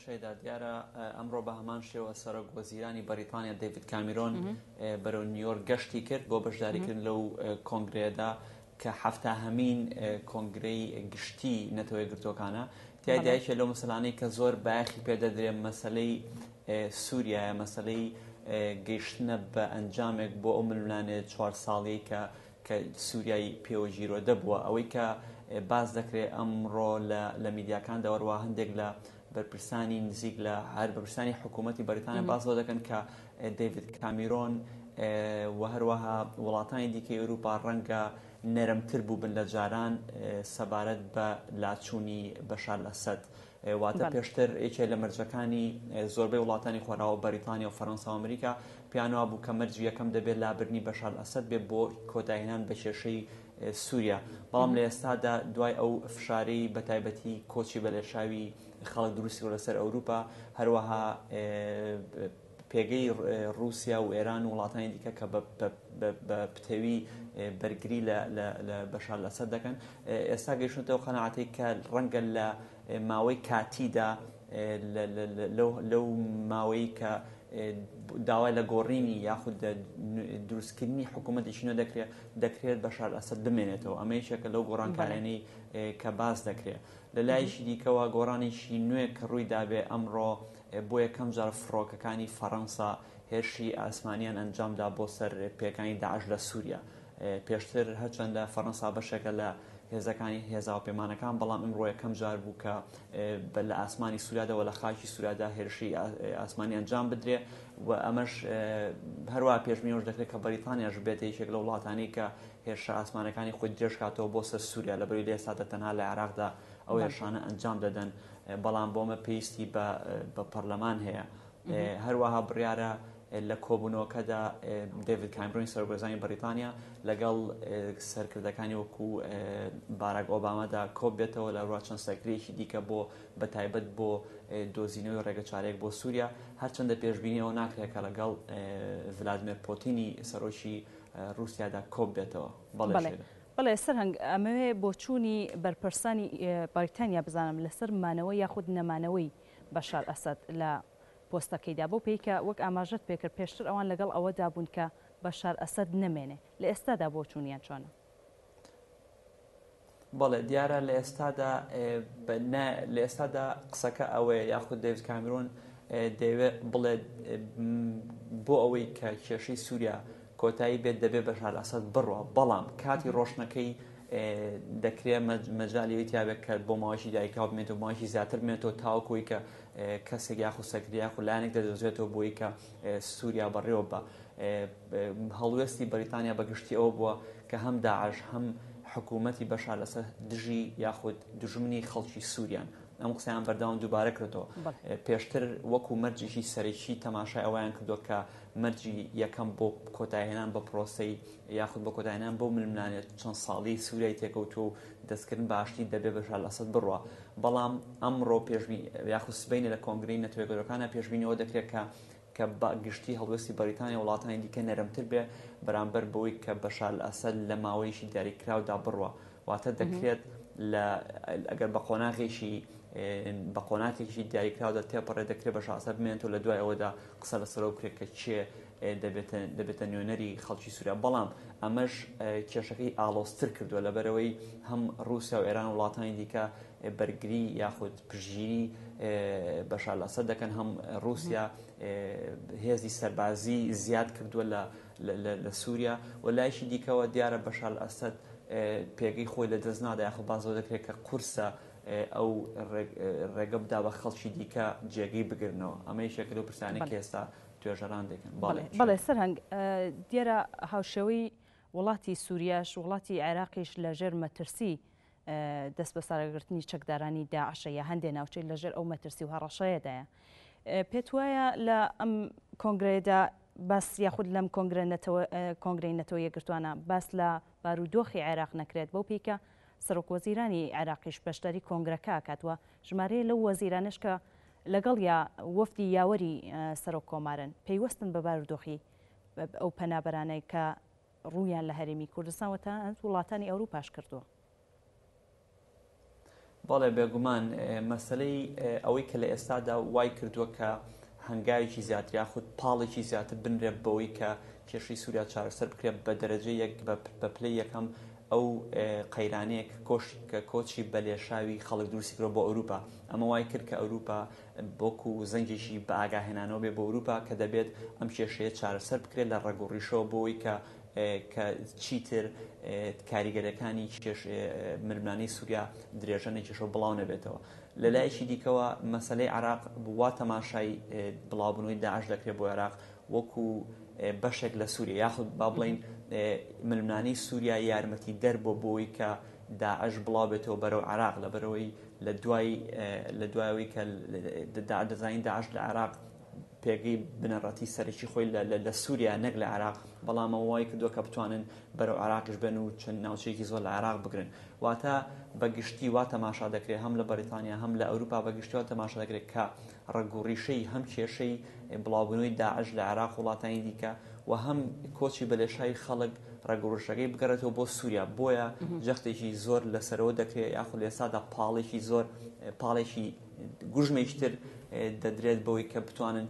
شەیدا دیارە ئەمڕۆ بە هەمان شێوە سەرۆک وەزیرانی بەریتانیا دەیڤید کامیرۆن بەرەو نیویۆرک گەشتی کرد بۆ بەشداریکردن لەو کۆنگرەیەدا کە حەفتاهەمین کۆنگرەی گشتی نەتەوە یەکگرتووەکانە. تیایدا یەکێ لەو مەسەلانەی کە زۆر بایەخی پێ دەدرێ مەسەلەی سووریایە، مەسەلەی گەیشتنە بە ئەنجامێک بۆ ئەو ململانێ چوار ساڵیەی کە کە سووریای پێوە گیرۆدە بووە. ئەوەی کە باس دەکرێ ئەمڕۆ لە لە میدیاکاندا وەروا هەندێک لە بەرپرسانی نزیک لە هەر بەرپرسانی حکوومەتی بەریتانیا باس لەوە دەکەن کە دەیڤید کامیرۆن و هەروەها وڵاتانی دیکەی ئەوروپا ڕەنگە نەرمتر بووبن لە جاران سەبارەت بە لاچوونی بەشار ئەسەد. واتە پێشتر یەکێ لە مەرجەکانی زۆربەی وڵاتانی خۆراوە بەریتانیا و فەرەنسا و ئەمریکا پێیان وابوو کە مەرجی یەکەم دەبێت لابردنی بەشار ئەسەد بێ بۆ کۆتایهێنان بە کێشەی سووریا. بەڵام لە ئێستادا دوای ئەو فشارەی بەتایبەتی کۆچی بەلێشاوی خەڵک دروستی کردووە لەسەر ئەوروپا، هەروەها پێگەی ڕووسیا و ئێران و وڵاتانی دیکە کە بە پتەوی بەرگری لە بەشار ئەسەد دەکەن، ئێستا گەیشتوونەتە ئەو قەناعەتەی کە ڕەنگە لە ماوەی کاتیدا لەو ماوەی کە داوای لە گۆڕینی یاخود دروستکردنی حکوومەتێکی نوێ دەکرێت دەکرێت بەشار ئەسەد بمێنێتەوە. ئەمە یەکێکە لەو گۆڕانکاریانەی کە باس دەکرێت. لە لایەکی دیکەوە گۆڕانێکی نوێ کە ڕووی دابێ ئەمڕۆ بۆ یەکەم جار فڕۆکەکانی فەڕەنسا هێرشی ئاسمانیان ئەنجامدا بۆ سەر پێکانی داعش لە سووریا. پێشتر هەرچەندە فەڕەنسا بەشێکە لە هێزەکانی هێزە هاوپەیمانەکان، بەڵام ئمڕۆ یەکەم جار بوو کە لە ئاسمانی سووریادا و لە خاکی سووریادا هێرشی ئاسمانی ئەنجام بدرێ و ئەمەش هەروە پێشبینیش دەکرێت کە بەریتانیاش بێتە یەکێک لە وڵاتانی کە هێرشە ئاسمانەکانی خۆی درێژکاتەوە بۆ سەر سووریا، لەبەرئەوەی لە ئێستادا تەنها لە عێراقدا ئەو هێرشانە ئەنجام دەدەن، بەڵام بۆ ئەمە پێویستی بە پەرلەمان هەیە. هەروەها بڕیارە لە کۆبوونەوەکەدا دەیڤید کامرۆنی سەرۆکوەزیرانی بەریتانیا لەگەڵ سەرکردەکانی وەکو باراک ئۆبامادا کۆبێتەوە لە ڕوا چەند سەرکردەیەکی دیکە بۆ بە تایبەت بۆ دۆزینەوەی ڕێگەچارەیەک بۆ سووریا، هەرچەندە پێشبینی ئەوە ناکرێت کە لەگەڵ ڤلادیمێر پۆتینی سەرۆکی ڕووسیادا کۆببێتەوە. بەڵێ بەڵێ شێرە. بەڵێ سەرهەنگ، ئەمەوێ بۆچوونی بەرپرسانی بەریتانیا بزانم لەسەر مانەوە یاخود نەمانەوەی بەشار ئەسەد لە پۆستەکەیدا، بەو پێی کە وەک ئاماژەت پێکرد پێشتر ئەوان لەگەڵ ئەوەدا بوون کە بەشار ئەسەد نەمێنێ، لە ئێستادا بۆچوونیان چۆنە؟ بەڵێ دیارە لە ئێستادا لە ئێستادا قسەکە ئەوەیە یاخود دەیڤد کامیرۆن دەیەوێت بڵێ بۆ ئەوەی کە کێشەی سووریا کۆتایی بێت دەبێت بەشار ئەسەد بڕوا، بەڵام کاتی ڕۆشتنەکەی دەکرێ مەجالی ئەوی تیابێت کە بۆ ماوەیەکی دیاریکراو بمێنێتەوە، ماوەیەکی زیاتر بمێنێتەوە تاوەکو کە کەسێک یاخود سەرکردە یاخود لایەنێک دەدۆزرێتەوە بۆی کە سووریا بەڕێوە بە. هەڵوێستی بەریتانیا بە گشتی ئەوە بووە کە هەم داعش هەم حکوومەتی بەشار ئەسەد دژی یاخود دوژمنی خەڵکی سووریان. ئەم قسەیان بەردەوام دووبارە کردەوە. پێشتر وەکو مەرجێکی سەرەکی تەماشای ئەوەیان کردووە کە مەرجی یەکەم بۆ کۆتایهێنان بە پرۆسەی یاخود بۆ کۆتایهێنان بەو ململانێ چەند ساڵی سووریای تێکەوتووە و دەستکردن بە ئاشتی دەبێ بەشار ئەسەد بڕوا. بەڵام ئەمڕۆ پێشبینی یاخود سبەینێ لە کۆنگرەی نەتەوە یەکگرتووەکانە پێشبینی ئەوە دەکرێت کە کە بە گشتی هەڵوێستی بەریتانیا و وڵاتانی دیکە نەرمتر بێ بەرامبەر بەوەی کە بەشار ئەسەد لە ماوەیەکی دیاریکراودا بڕوا. واتە دەکرێت لە ئەگەر بە قۆناغێکی بە قۆناغێکی دیاریکراودا تێپەڕێ دەکرێت بەشار ئەسەد بمێنێتەوە لە دوای ئەوەدا قسە لەسەرەوە بکرێت کە کێ دەبێتە دەبێتە نوێنەری خەڵکی سووریا. بەڵام ئەمەش کێشەکەی ئاڵۆزتر کردووە لەبەرئەوەی هەم ڕووسیا و ئێران و وڵاتانی دیکە بەرگری یاخود پشتگیری بەشار ئەسەد دەکەن، هەم ڕووسیا هێزی سەربازی زیاد کردووە لە لە سووریا و لایەکی دیکەوە دیارە بەشار ئەسەد پێگەی خۆی لە دەست نادا یاخود باس لەوە دەکرێت کە قورسە ئەو ڕێگە بدا بە خەڵکی دیکە جێگەی بگرنەوە. ئەمە یەکێکە لەو پرسیانەی کە ئێستا توێژەران دەکەن. بەڵێ. بەڵێ سەرهەنگ، دیارە هاوشێوەی وڵاتی سووریاش، وڵاتی عێراقیش لە ژێر مەترسی دەستبەسەرگرتنی چەکدارانی داعشە یا هەندێ ناوچەی لەژێر ئەو مەترسی و هەڕەشەیەدایە. پێت وایە لە ئەم کۆنگرەیەدا باس یاخود لەم کۆنگرە نەتەوە کۆنگرەی نەتەوە یەکگرتووانە باس لە بارودۆخی عێراق نەکرێت بەو پێی کە سەرۆک وەزیرانی عێراقیش بەشداری کۆنگرەکە ئەکات و ژمارەیە لەو وەزیرانەش کە لەگەڵ یا وەفدی یاوەری سەرۆک کۆمارن پەیوەستن بە بارودۆخی ئەو پەنابەرانەی کە ڕوویان لە هەرێمی کوردستان و تەنانەت وڵاتانی ئەوروپاش کردووە. بەڵێ بێگومان مەسەلەی ئەوەی کە لە ئێستادا وای کردووە کە هەنگاوێکی زیاتر یاخود پاڵێکی زیاتر بنرێت بەوەی کە کێشەی سووریا چارەسەر بکرێت بە دەرەجە یەک بە پلەی یەکەم ئەو قەیرانەیە کە کۆش کە کۆچی بە لێشاوی خەڵک دروستی کردووە بۆ ئەوروپا ئەمە وای کرد کە ئەوروپا وەکو زەنگێکی بە ئاگاهێنانەوە بێ بۆ ئەوروپا کە دەبێت ئەم کێشەیە چارەسەر بکرێت لە ڕەگ و ڕیشەوە بۆی کە کە چیتر کاریگەریەکانی کێش ململانێی سووریا درێژە نەکێشە و بڵاو نەبێتەوە. لە لایەکی دیکەوە مەسەلەی عێراق وا تەماشای بڵاوبوونەوەی داعش دەکرێت بۆ عێراق وەکو بەشێک لە سووریا یاخود با بڵین ململانێی سووریا یارمەتی دەر بۆ بۆی کە داعش بڵاو بێتەوە بەرەو عێراق لەبەرەوەی لە دوای لە دوایەوەی کە دەزانین داعش لە عێراق پێگەی بنەڕەتی سەرەکی خۆی لە سووریا نەک لە عێراق، بەڵام ئەوە وای کردووە کە بتوانن بەرەو عێراقیش بێن و چەند ناوچەیەکی زۆر لە عێراق بگرن. واتە بە گشتی وا تەماشا دەکرێت هەم لە بەریتانیا هەم لە ئەوروپا بە گشتی وا تەماشا دەکرێت کە ڕەگ و ڕیشەی هەم کێشەی بڵاوبوونەوەی داعش لە عێراق و وڵاتانی دیکە و هەم کۆچی بەلێشاوی خەڵک ڕەگ و ڕیشەکەی بگەڕێتەوە بۆ سووریا بۆیە جەختێکی زۆر لەسەرەوە دەکرێت یاخود لە ئێستادا پاڵێکی زۆر پاڵێکی گوژمێکی تر دەدرێت بەوەی کە بتوانن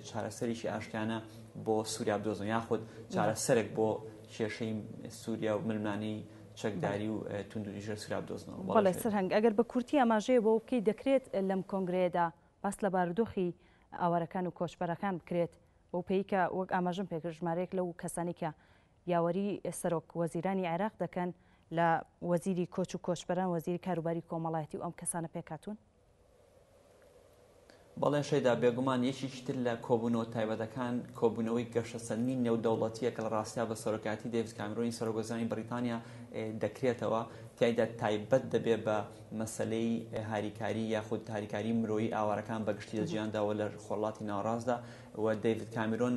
چارەسەرێکی ئاشتیانە بۆ سووریا بدۆزن یاخود چارەسەرێک بۆ کێشەی سووریا و ململانێی چەکداری و توندوتیژی لە سووریا بدۆزنەوە. بەڵێ سەرهەنگ، ئەگەر بە کورتی ئاماژەیە بەوە بکەیت دەکرێت لەم کۆنگرەیەدا باس لە بارودۆخی ئاوارەکان و کۆچبەرەکان بکرێت بەو پێی کە وەک ئاماژەم پێکرد ژمارەیەک لەو کەسانەی کە یاوەری سەرۆک وەزیرانی عێراق دەکەن لە وەزیری کۆچ و کۆچبەران، وەزیری کاروباری کۆمەڵایەتی و ئەم کەسانە پێکهاتوون؟ بەڵێ شەیدا، بێگومان یەکێکی تر لە کۆبوونەوە تایبەتەکان کۆبوونەوەی گەشەسەندنی نێودەوڵەتییە کە لە ڕاستیا بە سەرۆکایەتی دەیڤد کامیرۆنی سەرۆکوەزیرانی بەریتانیا دەکرێتەوە، تیایدا تایبەت دەبێ بە مەسەلەی هاریکاری یاخود هاریکاری مرۆیی ئاوارەکان بە گشتی لە جیهاندا و لە خۆرهەڵاتی ناوەڕاستدا و دەیڤد کامیرۆن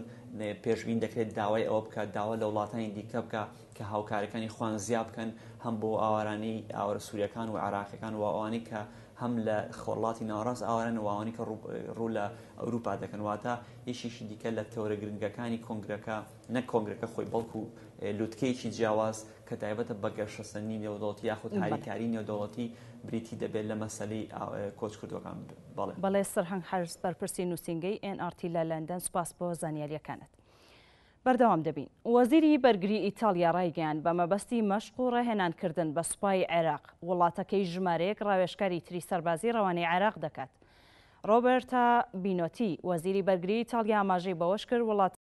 پێشبین دەکرێت داوای ئەوە بکات داوا لە وڵاتانی دیکە بکات کە هاوکارەکانی خۆیان زیا بکەن هەم بۆ ئاوارانی ئاوارە سووریەکان و عێراقیەکان و ئەوانەی کە هەم لە خۆرهەڵاتی ناوەڕاست ئاوارەن و ئەوانەی کە ڕوو لە ئەوروپا دەکەن واتە یەکێکی دیکە لە تەوەرە گرنگەکانی کۆنگرەکە نەک کۆنگرەکە خۆی بەڵکو لوتکەیەکی جیاواز کە تایبەتە بە گەشەسەندنی نێودەوڵەتی یاخود هاریکاری نێودەوڵەتی بریتی دەبێت لە مەسەلەی کۆچکردووەکان. بەڵێ. بەڵێ سەرهەنگ حەرز بەرپرسی نووسینگەی ئێن ئاڕ تی لە لەندەن سوپاس بۆ زانیارییەکانت. بەردەوام دەبین. وەزیری بەرگری ئیتاڵیا ڕایگەیاند، بە مەبەستی مەشق و ڕاهێنانکردن بە سوپای عێراق، وڵاتەکەی ژمارەیەک ڕاوێژکاری تری سەربازی ڕەوانەی عێراق دەکات. ڕۆبێرتا بینۆتی، وەزیری بەرگری ئیتاڵیا ئاماژەی بەوەشکرد، وڵاتەکەی.